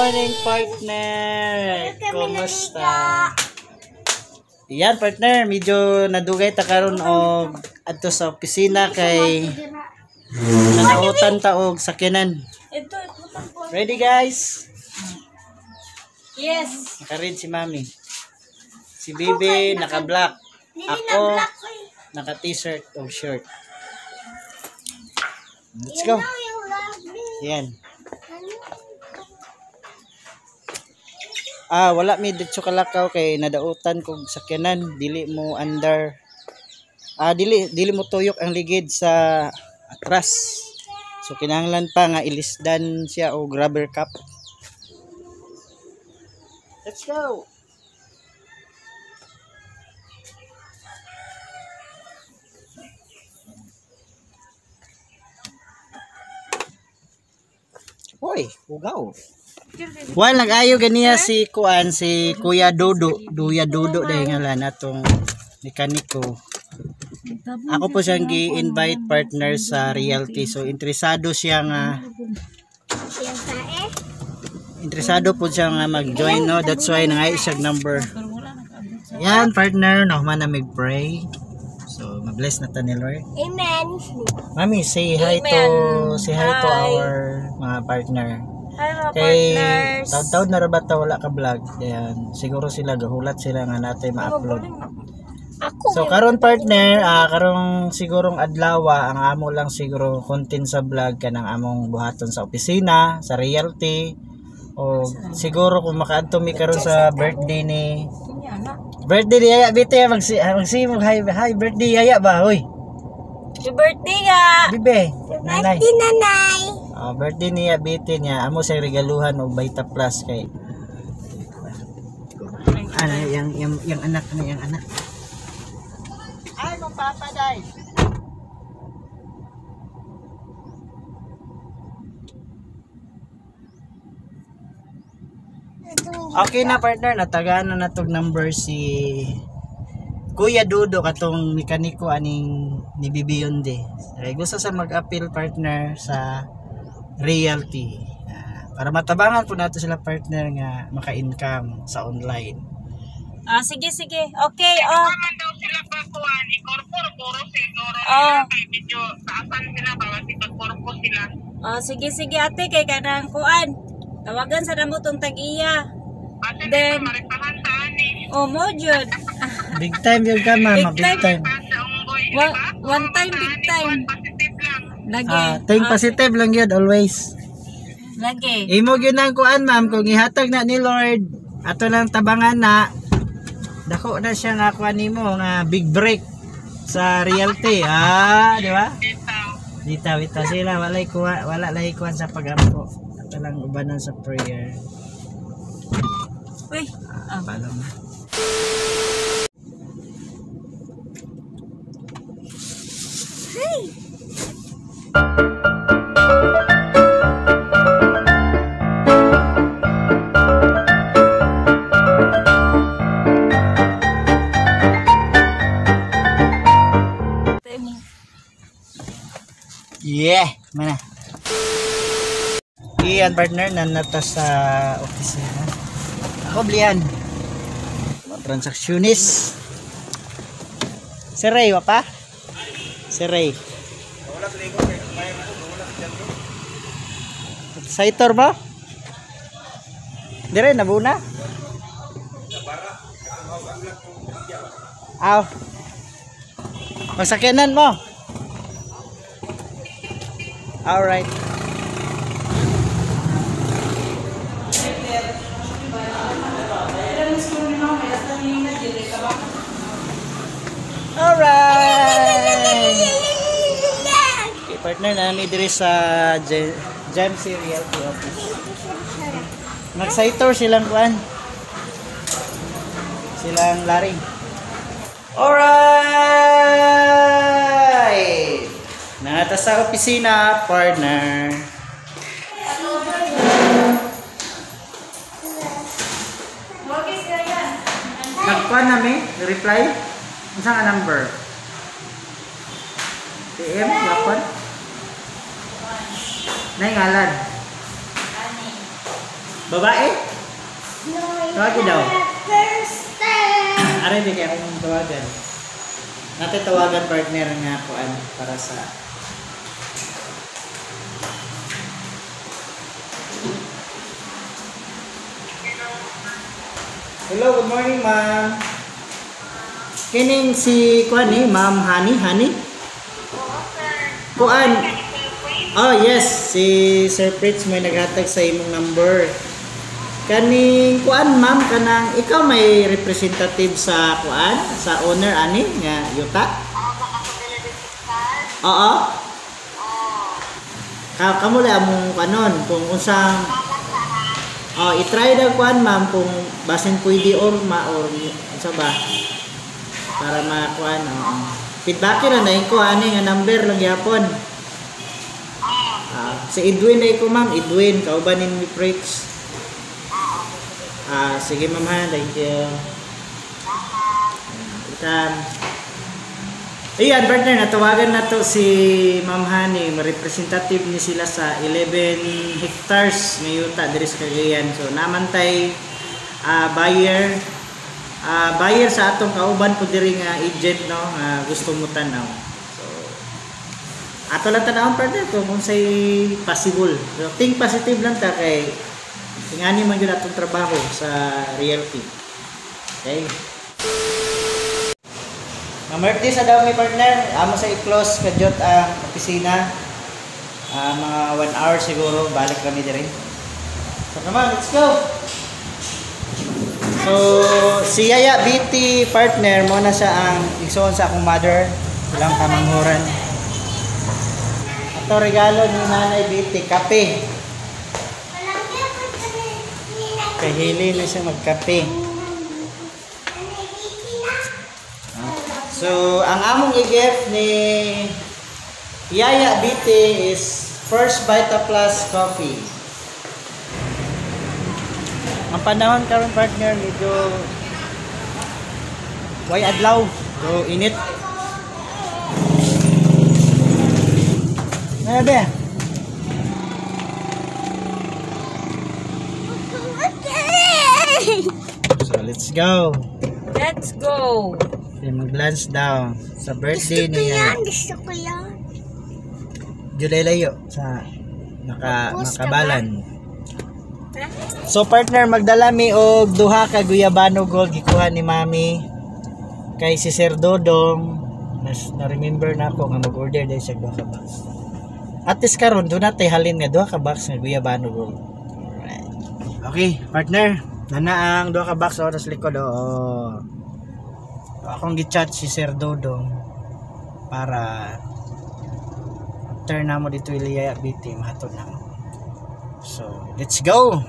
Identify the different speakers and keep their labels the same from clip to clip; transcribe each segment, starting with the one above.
Speaker 1: Morning, partner. Kumusta? Yan, partner, medyo nadugay ta karon og adto sa opisina kay nanautan ta og sakyanan.
Speaker 2: Ito,
Speaker 1: Ready, guys?
Speaker 2: Yes.
Speaker 1: Naka-red si Mami. Si Bibi naka-black. Ako naka t-shirt o shirt. Let's go. Yan. Ah, wala mi didto kalakaw kay nadautan kog sakyanan, dili mo under. Ah, dili dili mo tuyok ang ligid sa atras. So kinahanglan pa nga ilisdan siya og rubber cup. Let's go. Hoy, ugaw. Well, nag-ayo ganiya si kuan, si Kuya Dodo, Duya Dodo dahil ngalan atong mekaniko. Ako po siyang gi-invite, partner, sa realty. So interesado po siya nga mag-join, no. That's why nangay siya number. Yan, partner, no man na mag-pray. So ma-bless na ta ni Lord.
Speaker 3: Amen.
Speaker 1: Mami, say hi to
Speaker 2: Hi.
Speaker 1: our mga partner.
Speaker 2: Hi, mga
Speaker 1: Kay
Speaker 2: partners.
Speaker 1: taud-taud na ra ba ta wala ka vlog. Ayan, siguro sila gahulat sila nga natay ma-upload.
Speaker 3: Ako.
Speaker 1: So karon, partner, karong sigurong adlaw ang amo lang siguro content sa vlog kanang among buhaton sa opisina, sa realty, o siguro kung makaadto mi karon sa birthday ni Yaya Bite, magsi hi hi birthday Yaya ba, hoy.
Speaker 2: Happy birthday ya.
Speaker 1: Bibe, nanay.
Speaker 3: Birthday, nanay.
Speaker 1: Oh, birthday niya Bite niya, amo siya regaluhan og Vita Plus kay ano yang anak na yang anak. Ay, mong papa day. Okay na, partner, natagaan na natog number si Kuya Dudo katong mekaniko aning ni Bibi Yonde. Ay gusto sa mag-appeal, partner, sa realty. Ah, para matabangan po nato sila, partner, nga maka-income sa online.
Speaker 2: Ah, sige, sige. Okay, oh.
Speaker 4: Man daw sila pagkuhan, ikorpor, puro siguro
Speaker 2: Oh.
Speaker 4: nila kay medyo taasan sila ba kasi pagkorpo sila.
Speaker 2: Oh, sige, sige, ate, kay kanang kuan. Tawagan sa namo tong tag-iya.
Speaker 4: Kasi
Speaker 2: Then-
Speaker 4: maripahan sa ani.
Speaker 2: Oh, mo jud.
Speaker 1: Big time yun ka, mama,
Speaker 2: Big
Speaker 1: big time.
Speaker 2: time.
Speaker 4: Sa unggoy, di
Speaker 2: One,
Speaker 4: ba?
Speaker 2: one time, big time.
Speaker 4: Kuan, positive lang.
Speaker 2: Lagi.
Speaker 1: Ah, think
Speaker 2: Ah,
Speaker 1: positive lang yun always.
Speaker 2: Lagi.
Speaker 1: Imo gyud ang kuan, ma'am, kung ihatag na ni Lord, ato lang tabangan na dako na siya nga kuan nimo nga big break sa realty. Ah, di ba?
Speaker 4: Bitaw.
Speaker 1: Dita bitaw sila walay kuha, wala lay kuan sa pagampo. Ato lang ubanan sa prayer.
Speaker 2: Uy.
Speaker 1: Ah, paalam na. Yeah, mana. Iyan, partner, nanata sa opisina. Ako blian. Mga Transactionist. Si Ray, wa pa? Si Ray. Saitor ba? Dire, nabuna? Aw. Magsakyanan mo. Alright. Alright. Okay, partner, nami diri sa Gemc Realty Office. Nag-site silang kuan. Silang laring. Alright! Nata sa opisina, partner. Nagkuan na mi? Reply? Unsa nga number? PM, yapon? Nay ngalan. Babae?
Speaker 3: No,
Speaker 1: Tawagin daw.
Speaker 3: First time.
Speaker 1: Aray, di kaya akong tawagan. Natin tawagan partner nga kuan para sa Hello, good morning, ma'am. Kining si kuan ni Ma'am Honey, Honey?
Speaker 4: Oo, sir.
Speaker 1: Kuan.
Speaker 4: Sir Prince.
Speaker 1: Oh, yes, si Sir Fritz may naghatag sa imong number. Kaning kuan ma'am kanang ikaw may representative sa kuan sa owner ani nga yuta?
Speaker 4: Oo, baka sa Benedictine.
Speaker 1: Oo.
Speaker 4: Oo.
Speaker 1: Ka kamo lang among kanon kung unsang oh, i-try daw kuan ma'am kung basin pwede or ma or unsa ba para makuan oo. Feedback na na ko ani nga number lang gyapon. Ah, si Edwin na ko ma'am, Edwin kauban ni Fritz. Ah, sige ma'am ha, thank you. Welcome. Ayan, partner, natawagan na to si Ma'am Honey. Representative ni sila sa 11 hectares nga yuta diri sa Cagayan. So, namantay buyer buyer sa atong kauban po diri nga agent no nga gusto mo tan-aw. So, ato lang tan-awon partner kung unsay possible. So, think positive lang ta kay ingani man gyud atong trabaho sa realty. Okay. Mamerti sa daw mi partner, amo sa i-close kadyot ang opisina. Mga 1 hour siguro balik kami diri. So come on, let's go. So si Yaya BT partner mo na siya ang igsoon sa akong mother, ilang kamanghuran. Ato regalo ni Nanay BT, kape. Kahili na siya magkape. So, ang among i-gift ni Yaya BT is First Vita Plus Coffee. Ang panahon karon partner medyo way adlaw. So, init. Ano ba? So, let's go.
Speaker 2: Let's go.
Speaker 1: Okay, mag-lunch daw sa birthday
Speaker 3: Gusto ko
Speaker 1: niya.
Speaker 3: yan, gusto ko yan.
Speaker 1: July layo sa
Speaker 3: Tapos ka
Speaker 1: makabalan. So partner, magdala mi og duha ka guyabano gold gikuha ni mami kay si Sir Dodong. Nas na remember na ako nga mag-order dahil siya duha ka box. At least karon do na tay halin nga duha ka box nga guyabano gold. Alright. Okay, partner. Nana ang duha ka box oras likod oo. Akong gi-chat si Sir Dodong para after na mo dito Ilaya BT mahatod na mo. So, let's go.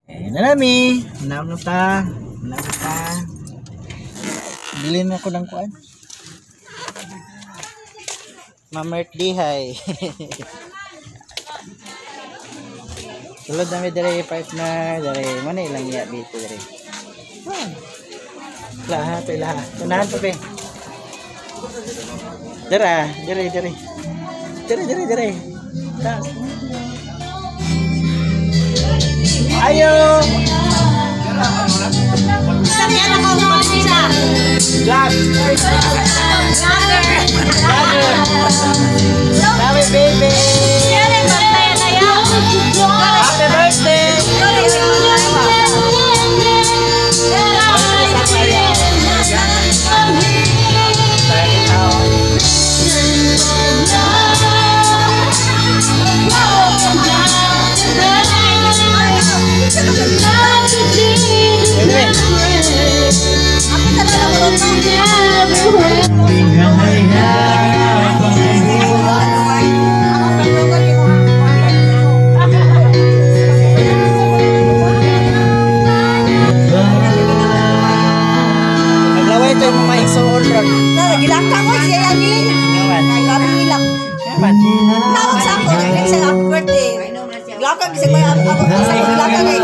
Speaker 1: Eh, nalami. Naam na ta. Naam na ta. Bilhin ako ng kuan. Mamert dihay. Sulod na mi dire partner, dire mo na ilang iya dito dire. Lahat to ilaha. Tunahan pa be. Dira, dire dire. Dire dire dire. Taas. Ayo. Vlog. Vlogger. Sabi baby. Happy birthday. Naglaway ito yung mga igsuon ron.
Speaker 3: Gilaka ko siya yani.
Speaker 1: Naman.
Speaker 3: Grabe ilak.
Speaker 1: Naman.
Speaker 3: Tawag sa ako, nag sa happy birthday. Gilaka bisag may ako sa gilaka kay.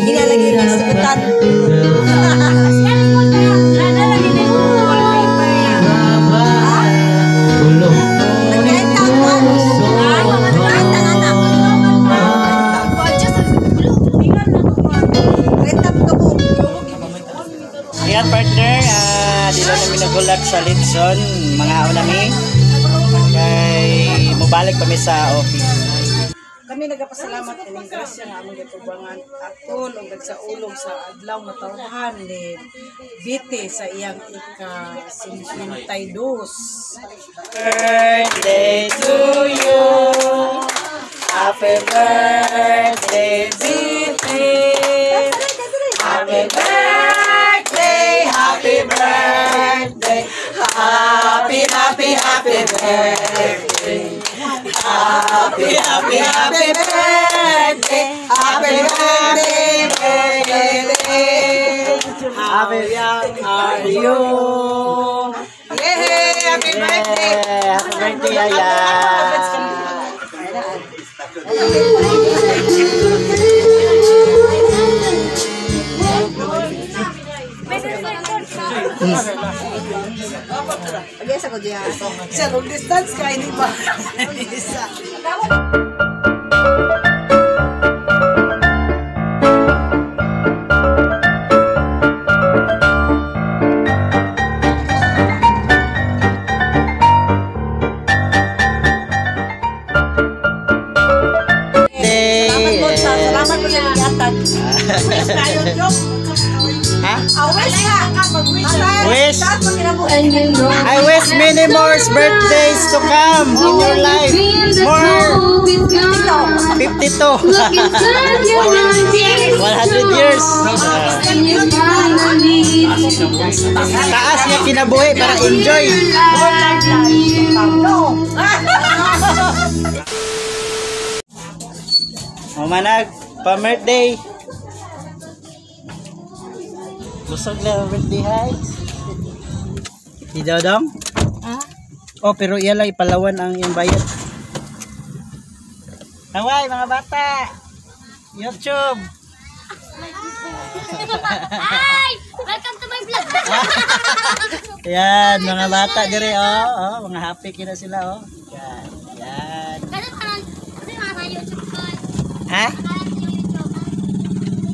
Speaker 3: Hina lagi ng sagutan. Nagkaita ko. Nagkaita nga na. Renta mo ka po.
Speaker 1: Ayan partner, di lang namin nagulat sa Litson, mga unami. Kay mobalik kami sa office.
Speaker 5: Kami nagapasalamat ining grasya nga among gitubangan atol ug nagsaulog sa adlaw nga tawhan ni Bite sa iyang ika-52.
Speaker 1: Birthday to you. Happy birthday, Bite. Happy birthday, happy birthday. Happy, happy, happy birthday. Happy, happy, happy birthday. Happy birthday, birthday. Happy young are you.
Speaker 5: Yay! Happy birthday!
Speaker 1: Yeah, happy birthday, Yaya.
Speaker 3: Pag-isa ko diya.
Speaker 5: Sa long distance ka, hindi ba? Isa.
Speaker 3: Salamat po sa salamat po sa gihatag.
Speaker 1: Ha?
Speaker 3: Ah, wish ka.
Speaker 1: Wish.
Speaker 3: Taas mo kinabuhi.
Speaker 1: I wish many more birthdays to come in your life. More 52. 100 years. Taas niya kinabuhi para enjoy. Umanag, pa-birthday. Busog lang ang birthday, hi. Si Dodong? Oh, pero iya lang ipalawan ang iyong bayad. Haway, mga bata! YouTube!
Speaker 6: Hi! Welcome to my vlog!
Speaker 1: Ayan, mga bata dire, oh, oh, mga happy kina sila, oh. Yan, yan.
Speaker 6: Kasi parang, kasi mga sa YouTube ko.
Speaker 1: Ha?
Speaker 6: Parang sa YouTube.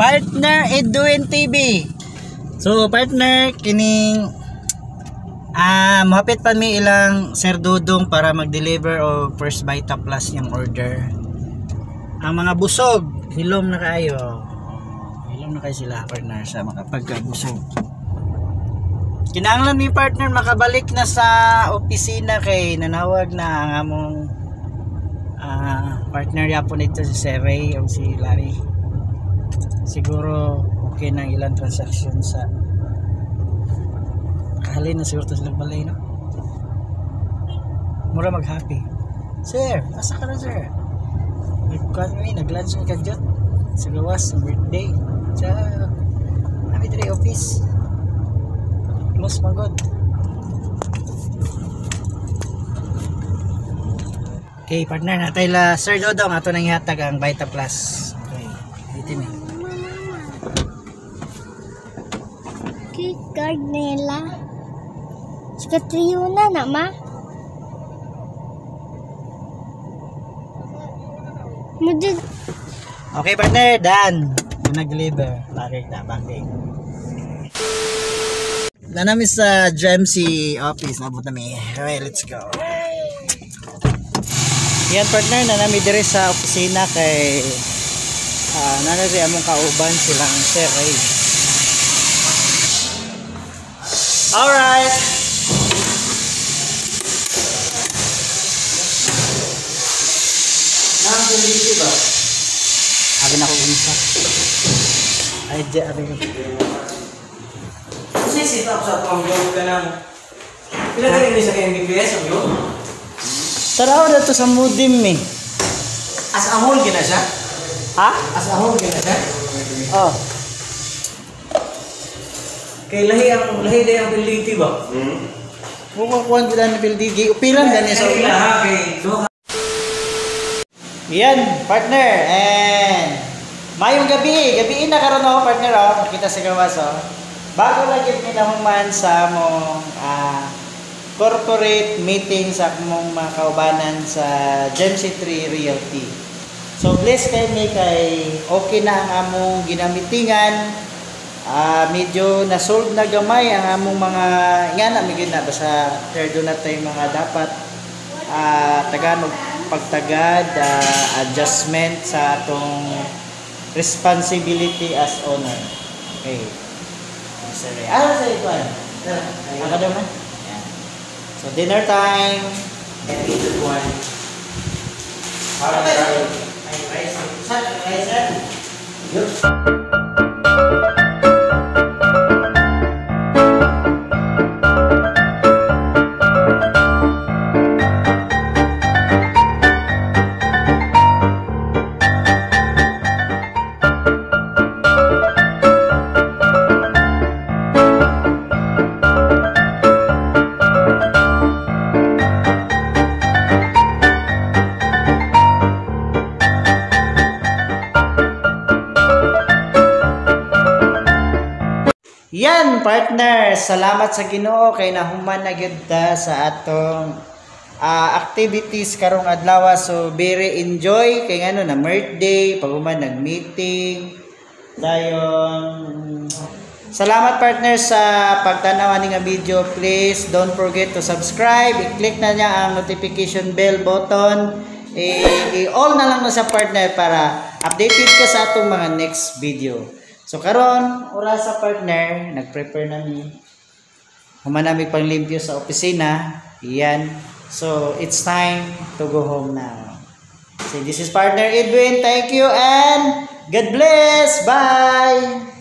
Speaker 1: Partner Edwin TV. So, partner, kining mohapit pa mi ilang Sir Dudong para mag-deliver o First Vita Plus yung order. Ang mga busog, hilom na kayo. Hilom na kayo sila, partner, sa mga pagkabusog. Kinahanglan mi partner makabalik na sa opisina kay nanawag na ang among partner yapon ito si Sir Ray o si Larry. Siguro okay na ang ilang transaction sa kahalin na siguro to silang balay, no? Mura mag-happy. Sir, asa ka na, sir? Nagkuhan mi, nag-lunch mi kadyot sa gawas, ang birthday. Sa kami dire office. Close magod. Okay, partner natay la Sir Dodong ato nang ihatag ang Vita Plus. Okay, dito ni.
Speaker 3: Cake card nila. Si Catriona na, ma. Mudid.
Speaker 1: Okay, partner, done. Yung nag-deliver. Bakit na, bakit? Na namin sa GMC office. Nabot nami. Okay, let's go. Yan, partner, na nami dire sa opisina kay nanari among kauban silang Sir Ray. Alright. Ba? Abi na ko unsa. Ay, di abi ko.
Speaker 7: Set up sa atong Globe ka ng pila ka rin sa kay Mbps ang Globe?
Speaker 1: Taraw na to sa modem eh.
Speaker 7: As a whole gina siya?
Speaker 1: Ha?
Speaker 7: As a whole gina siya?
Speaker 1: Oh.
Speaker 7: Kay lahi ang lahi day ang PLDT ba?
Speaker 1: Mukhang kuhan ko na ng PLDT. Upilan gani sa
Speaker 7: Kay
Speaker 1: una.
Speaker 7: ha kay duha.
Speaker 1: Yan, partner. And mayong gabi, gabi na karon ako, partner oh. Makita sa gawas oh. Bago lang gyud mi nahuman sa among corporate meeting sa among mga kaubanan sa GMC 3 Realty. So bless kay mi kay okay na ang among ginamitingan. Medyo na-solve na gamay ang among mga nga na mi gyud na basta third na tayo mga dapat tagaan og pagtagad, adjustment sa atong responsibility as owner. Okay. Mr. Ray. Sa ito. Ako daw man. Yan. So, dinner time.
Speaker 7: One.
Speaker 1: Ay, rice. Saan? Rice, sir? Yan, partner. Salamat sa Ginoo kay nahuman na gyud ta sa atong activities karong adlaw. So very enjoy kay ngano na birthday, pag human nag-meeting. Dayon, salamat partner sa pagtanaw ani nga video. Please don't forget to subscribe. I-click na niya ang notification bell button. I-all na lang na sa partner para updated ka sa atong mga next video. So karon, oras sa partner, nag-prepare na mi. Human nami panglimpyo sa opisina. Iyan. So it's time to go home now. So this is partner Edwin. Thank you and God bless. Bye.